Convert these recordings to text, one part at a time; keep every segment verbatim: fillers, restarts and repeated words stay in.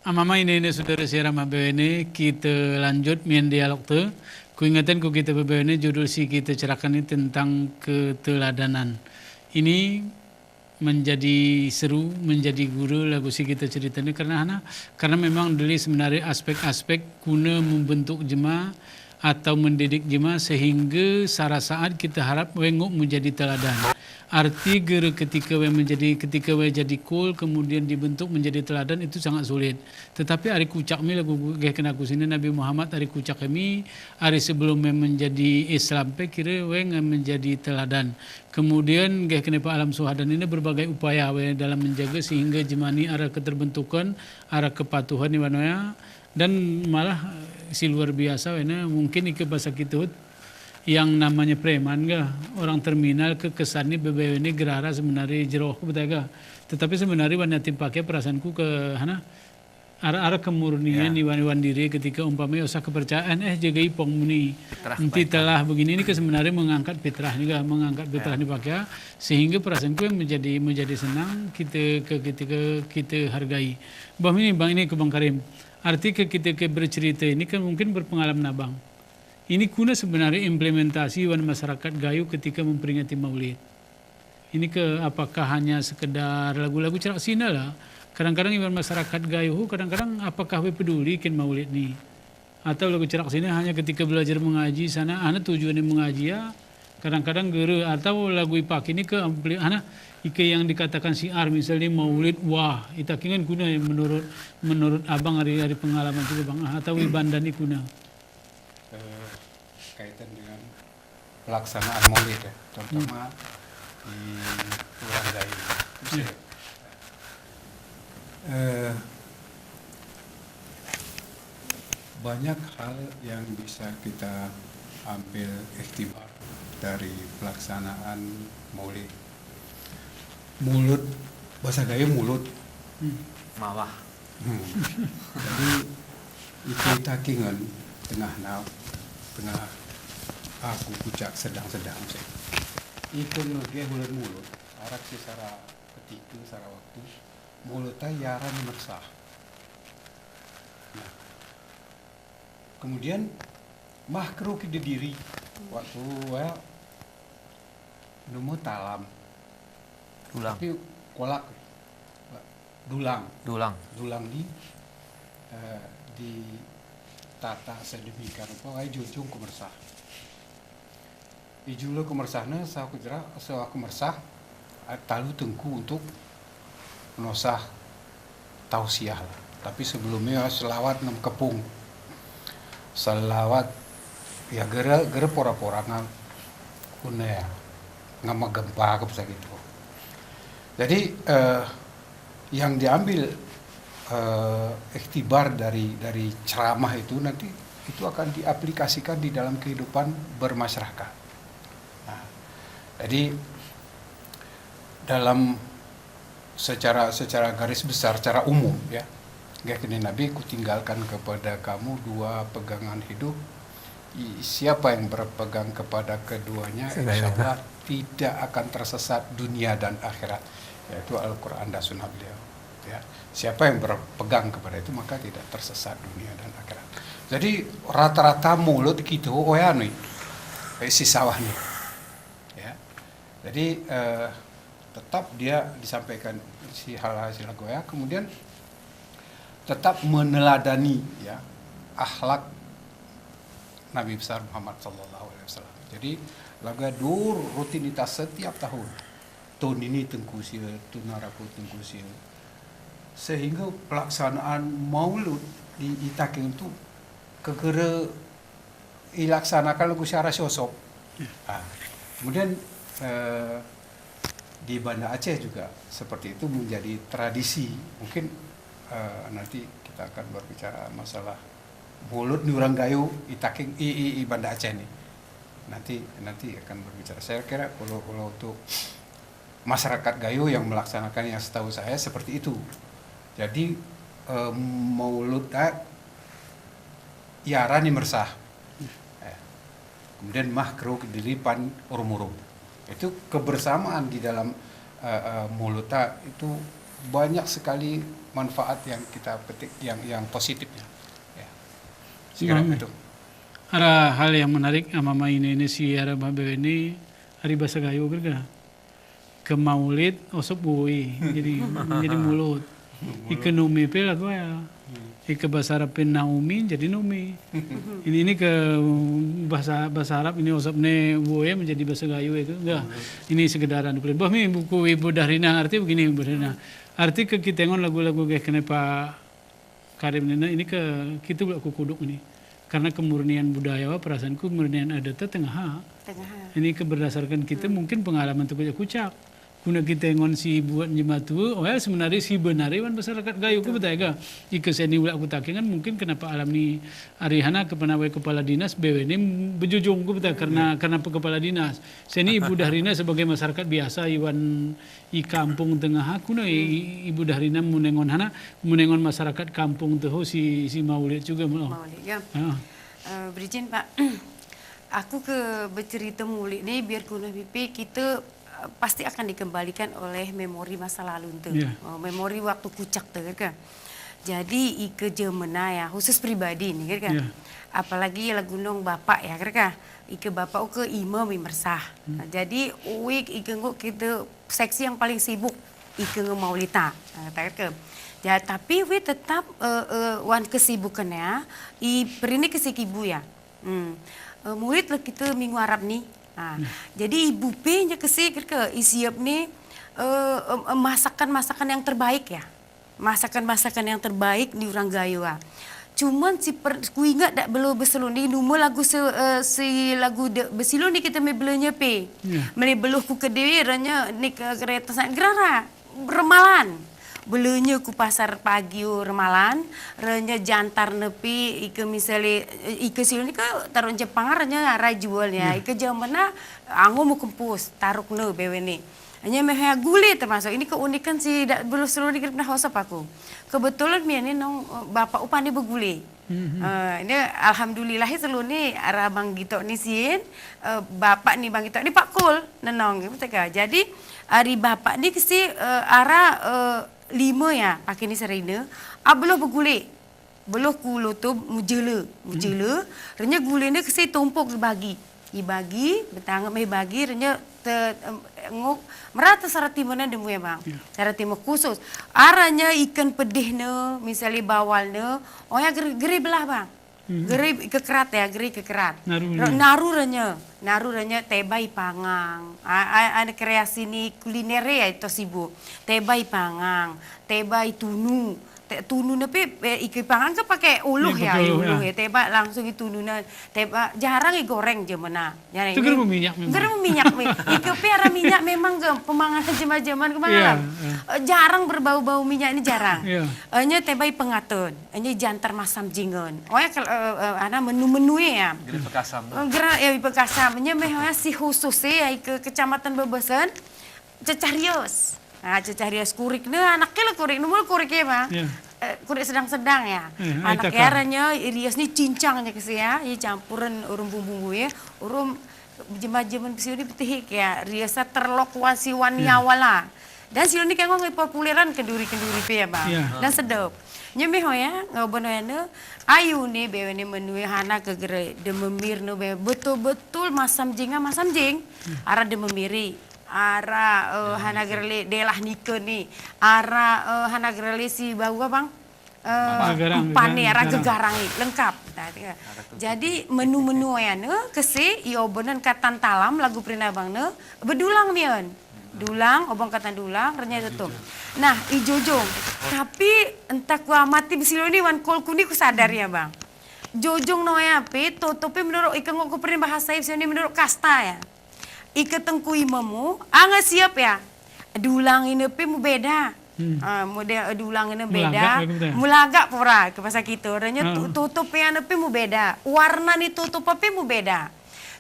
Amama ine-ine sodara siaran bebewene, kita lanjut mian dialog te. Kuingetan ku kita bebewene, judul si kita cerakani tentang keteladanan. Ini menjadi seru, menjadi gurê lagu si kita ceritane karena hana, karena memang dili sebenarnya aspek-aspek guna membentuk jema atau mendidik jema sehingga sara saat kita harap we ngok menjadi teladan. Arti gere ketika we menjadi, ketika we jadi kol, kemudian dibentuk menjadi teladan itu sangat sulit. Tetapi ari kucak mi lagu geh kena ku sini Nabi Muhammad ari kucak mi, ari sebelum we menjadi Islam pe kira we nge menjadi teladan. Kemudian geh kena pa alam suhadan ini berbagai upaya we dalam menjaga sehingga jemani ara keterbentukan, ara kepatuhan iwan oya, dan malah, eh, si luar biasa, wena, mungkin ike bahasa kita hut, yang namanya preman ga, orang terminal ke kesan ni bebewene gerara sebenarnya jeroh ke betul ga. Tetapi sebenarnya wan yatim pakya perasaanku ke hana, ara-ara kemurnian iwan, iwan diri ketika umpamanya usah kepercayaan, eh, jagai pong muni. Enti telah begini ini ke sebenarnya mengangkat fitrah ni ga, mengangkat fitrah ni pakya, sehingga perasaanku yang menjadi, menjadi senang, kita ke, kita ke, kita hargai. Bah ini, Bang, ini ke Bang Karim. Arti ke kita ke bercerita ini kan mungkin berpengalaman abang. Ini kuna sebenarnya implementasi iwan masyarakat Gayo ketika memperingati Maulid. Ini ke apakah hanya sekedar lagu-lagu cerak sina lah. Kadang-kadang iwan masyarakat Gayo, kadang-kadang apakah we peduli ken Maulid ni. Atau lagu cerak sina hanya ketika belajar mengaji sana, ana tujuannya mengaji ya, kadang-kadang gere atau lagu ipak ini ke ampli-, ana ike yang dikatakan syiar misalnya Maulid, wah, itakingan kuna menurut, menurut abang ari, ari pengalaman juga bang, ah, atau ibandan ni kuna. Eh, kaitan dengan pelaksanaan Maulid ya, terutama di Urang Gayo. Eh, banyak hal yang bisa kita ambil iktibar dari pelaksanaan Maulid. Mulud, bahasa Gayo mulud. Mawah. Hmm. Jadi, ite takingan tengah na, tengah aku kucak sedang-sedang se. Ite ngegeh ulen mulud, arak si sara ketika, sara waktu, mulud ta yaran mersah. Nah, kemudian, mah keru ki dediri, waktu, well, nemu talam. Dulang. Tapi kolak. Dulang. Dulang. Dulang di, eh, ditata sedemikian rupa, ay jujung kemersah. Ijula kemersahne, sawku jera, sawku mersah, eh, talu tengku untuk menosah tausiah lah. Tapi sebelumnya selawat nem kepung. Selawat, ya, gere, gere pora-pora nga, kuna ya, nga magempa ke bisa gitu. Jadi, eh, yang diambil, eh, iktibar dari, dari ceramah itu nanti itu akan diaplikasikan di dalam kehidupan bermasyarakat. Nah, jadi dalam secara, secara garis besar, secara umum, ya, geh kene Nabi, kutinggalkan kepada kamu dua pegangan hidup. I-, siapa yang berpegang kepada keduanya, insya Allah tidak akan tersesat dunia dan akhirat. Yaitu Al-Quran dan Sunnah beliau. Ya, siapa yang berpegang kepada itu, maka tidak tersesat dunia dan akhirat. Jadi, rata-rata mulud kita, oh, ya, nih, eh, si sawah nih. Ya. Jadi, eh, tetap dia disampaikan si hal-hal si lagu ya, kemudian tetap meneladani, ya, akhlak Nabi besar Muhammad sallallahu alaihi wasallam. Jadi, lagu ya dur rutinitas setiap tahun. Tahun ini tengku sia, tahun naraku tengku sia. Sehingga pelaksanaan maulud di Itaking itu kegere ilaksanakan lagu secara sosok. Ah, kemudian, eh, di Banda Aceh juga seperti itu menjadi tradisi. Mungkin, eh, nanti kita akan berbicara masalah mulud ni urang Gayo, Itaking, i, i, i Banda Aceh ni. Nanti, nanti akan berbicara. Saya kira kalau, kalau untuk masyarakat Gayo yang melaksanakan, yang setahu saya seperti itu. Jadi, eh, maulud, eh, yaran ni mersah. Eh, kemudian mah keru kediri pan urum-urum. Itu kebersamaan di dalam, eh, eh, mulud ta itu banyak sekali manfaat yang kita petik, yang, yang positifnya. Ya. Saya kira begitu. Ada hal yang menarik, ama-ama ini, ini si ada babe ini, ari bahasa Gayo kira-kira. Ke maulid, osop bui, jadi, jadi mulut. Ike numi pe lagu ya. Ike bahasa Arab pe Naomi, jadi numi. Ini, ini ke bahasa, bahasa Arab ini osop ne bui menjadi bahasa Gayo itu. Enggak. Ini sekedar anu. Bah mi buku Ibu Dahrina, arti begini Ibu Dahrina. Arti ke kitengon lagu-lagu ge kene pa Karim nena ini ke, kite bula kukuduk ini. Karena kemurnian budaya, perasaan kemurnian adat tengaha. Tengaha. Ini ke berdasarkan kite mungkin pengalaman tuh kucak-kucak. Kuna kitengon si buat jematu, oh ya sebenarnya si benari wan masyarakat Gayo ku betaya ga. Ike seni bula kutakengan mungkin kenapa alam ni ari hana ke penawai kepala dinas bewe ni bejujung ku betaya karena, karena pe kepala dinas. Seni Ibu Dahrina sebagai masyarakat biasa iwan i kampung tengaha, kuna i, i, Ibu Dahrina menengon hana, menengon masyarakat kampung tuh si, si maulid juga, Mbak. Maulid, ya. Ah. Eh, berijin, Pak. Aku ke bercerita maulid ni, biar kuna pipi, kita, eh, pasti akan dikembalikan oleh memori masa lalu tuh. Ya. Oh, memori waktu kucak tuh, kan? Jadi, ike jemena ya, khusus pribadi ni, kan? Ya. Apalagi lagu nong bapak ya, kan? Ike bapak ke imam mersah. Nah, jadi, uik ike nggo kita seksi yang paling sibuk, ike nge maulid ta. Nah, kata ke. Ya, tapi wi tetap, eh, eh, wan kesibukannya, i perini kesikibu ya. Hmm. Eh, maulid lah kita Minggu Arab ni. Nah, jadi ibu pe nya kesi ke, ke isiap ni, eh, eh, eh, masakan-masakan yang terbaik ya. Masakan-masakan yang terbaik di orang Gayo, ah. Cuman si per-, ku ingat dak belo beseloni, numa lagu se-, eh, si lagu de-, beseloni kita me belenya pe. Ya. Mele belo ku kede, ranya nek, eh, kereta sa-, gerara, remalan. Belenya ku pasar pagi, oh, remalan, ranya jantar nepi, ike misale, eh, ike seloni ke taruh Jepang, ranya arai jual ya. Ya. Ike jamena, ango mu kempus, taruk ne bewe ni. Hanya mehea gule termasuk. Ini keunikan si dak belo seloni kerep na hosop aku. Kebetulan mian ni nong, eh, bapak upa ni begule. Mhm. Eh, ini alhamdulillah seloni ara Bang Gito ni sin, eh, bapak ni Bang Gito ni Pak Kul, nenong, gitu ka. Jadi, ari bapak ni kesi, eh, ara, eh, lima ya, pake ni serina, abelo begule. Beloh ku loto mujele, mujele, renya gulene kesi tumpuk ibagi. Ibagi, betang me ibagi, renya te-, em, nguk, merata sara timena demu ya, Bang. Ya. Sara time khusus. Aranya ikan pedihne, misali bawalne, oya geri, geri belah, Bang. Hmm. Geri kekerat ya, geri kekerat. Naru, naru renya, naru renya teba ipangang. A, a, ada kreasi ni kuliner ya, itu sibu. Teba ipangang, teba itunu. Te-, tunune pe, eh, ike ipangang ke pake uluh ya, uluh ya. Teba langsung itunune, teba jarang igoreng jamena. Itu gere meminyak memang. Gere meminyak mi. Ike pe ara minyak memang ke pemangan jaman-jaman ke mangalam. Iya, iya. Eh, jarang berbau-bau minyak ini jarang. Iya. Eh, nya teba ipengaten, nya ijantar masamjingen. Oh ya, ke-, eh, eh, ana menu-menu ya. Gere pekasam. Eh, gere ya pekasam. Nya meh ya si khusus ya, ike Kecamatan Bebesen. Cecah rios. Nah, cecah rios kurik. Nah, anaknya lah kurik. Nemu kurik ya, Bang? Iya. Eh, kurik sedang-sedang ya. Iya, anaknya ranya rios ni cincang nya kesi ya. Ini campuran urum bumbu ya. Urum jema-jema besi ini betihik ya. Riosnya terlok wan siwan nyawa lah. Dan silo ni kengong populeran kenduri-kenduri pe ya, Bang. Iya. Dan sedep. Nya meh ya, ngoben ya ne. Ayu ni bewe ni menu hana ke gere de memir ne bewe. Betul-betul masamjing, masamjing. Ara de memiri. Ara, eh, hana gereli delah nike ni. Ara, eh, hana gereli si bawa, Bang. Eh, gegarang, umpan ni, gegarang, ara gegarang ni, lengkap. Nah, jadi menu-menu ya ne, kesi, i obenen katan talam, lagu perina Bang ne, bedulang mian. Dulang, obeng katan dulang, renya tetum. Nah, i jojong. Tapi, entah ku amati besilo ni, wan kol kuni ku sadar ya, Bang. Jojong no ya pe, totope menurut ike ngok ku perina bahasa besilo ni menurut kasta ya. Ike tengku imemu, anga siap ya. Dulang ine pe mu beda. Hmm. Ah, model, eh, dulang ine beda. Mulagak, begitu ya? Mulagak pura, ke bahasa kita. Ranya tu-, tutup ya ne pe mu beda. Warna ni tutup pe mu beda.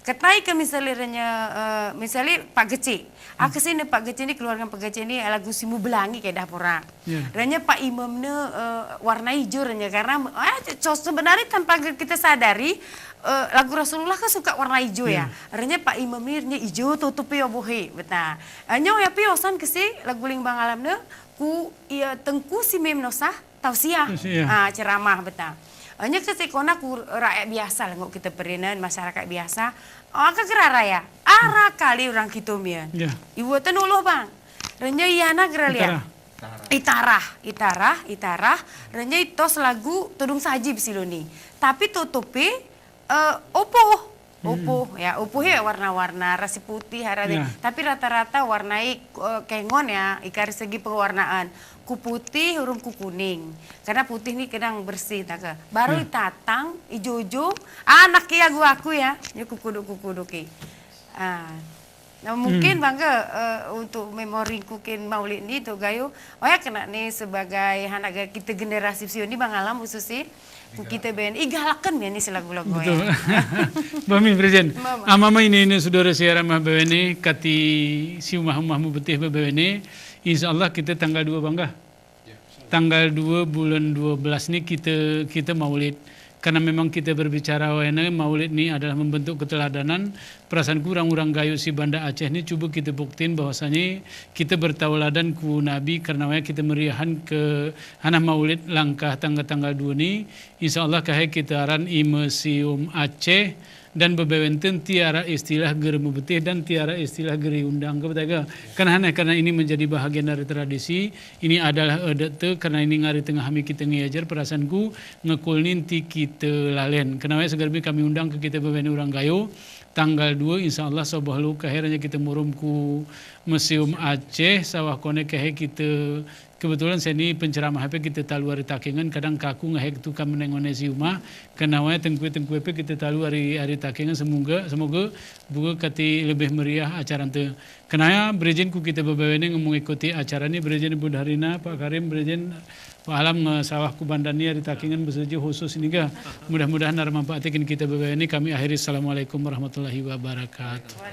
Ketai ke misali ranya, eh, misali Pak Geci. Hmm. Ake sini Pak Geci ni, keluarga Pak Geci ni lagu simu belangi ke dah pura. Ya. Ranya Pak Imam ne, eh, warna ijo ranya karena, eh, co-, sebenarnya tanpa kita sadari, eh, lagu Rasulullah kan suka warna ijo ya. Renya Pak Imam ni renya ijo tutupi obohe, beta. Eh, nyo ya pi osan kesi lagu Ling Bangalam ne, ku, iya, Tengku Simim Nosah, tausiah. Tausiah. Ah, ceramah, beta. Eh, nyo kesi kona ku rakyat biasa lah, ngok kita perinen, masyarakat biasa. Oh, angka gerara ya. Ara kali orang kita mian. Ya. Iwa tenuluh, Bang. Renya iyana geralia. Itarah. Itarah, itarah, itarah. Renya itos lagu Tudung Saji besiluni. Tapi tutupi, eh, opuh. Opuh, ya, opuh ya warna-warna, rasi putih, ara de. Ya. Tapi rata-rata warnai, eh, kengon ya, ikar segi pewarnaan. Ku putih, urum ku kuning. Karena putih ni kadang bersih, tak ke. Baru itatang, ijujung, anak ya gua aku ya, ya kukuduk-kukuduk i. Ah. Nah, mungkin Bang ke, eh, untuk memori ku kin Maulid ni, Tok Gayo, oh ya, kena ni sebagai anak ga-, kita generasi Siu ni, Bang Alam khusus i, ku kita ben, igalakan ya ni selagu-lagu ya. Betul. Bami, Prejen. Mama. Amama ini, ini sudara siaran mah bewene, kati si umah-umah mu betih bewene, insya Allah kita tanggal dua Bang ga. Tanggal dua bulan dua belas ni kita, kita Maulid. Karena memang kita berbicara wayahne Maulid ni adalah membentuk keteladanan, perasaanku orang-orang Gayo si Banda Aceh ni cuba kita buktin bahwasanya kita bertauladan ku Nabi, karena wayah kita meriahan ke hanah Maulid langkah tanggal, tanggal dua ni, insya Allah kahaya kita aran i Museum Aceh, dan bebewenten tiara istilah geri mebetih dan tiara istilah geri undang ke betaga. Karena haneh, karena ini menjadi bahagian dari tradisi, ini adalah adat te, karena ini ngari tengah ami kita ngiajar, perasaanku ngekul ninti kita lalen. Karena wayah segar bi kami undang ke kita bebewen orang Gayo, tanggal dua, insya Allah, soboh lu kahaya renya kita murum ku Museum Aceh, sawah kone kahaya kita Kebetulan seni penceramah pe kita talu ari Takengon, kadang kaku ngahek tu kami nengone si umah, kena wayah tengkue-tengkue pe kita talu ari, ari Takengon, semoga, semoga buka kati lebih meriah acara te. Kena ya, berejen ku kita bebewene ngomong ikuti acara ni, berejen Ibu Dahrina, Pak Karim, berejen Pak Alam, nge sawah ku Banda ni ari Takengon beseja khusus ini ga. Mudah-mudahan ada manfaat kin kita bebewene. Kami akhiri, assalamualaikum warahmatullahi wabarakatuh.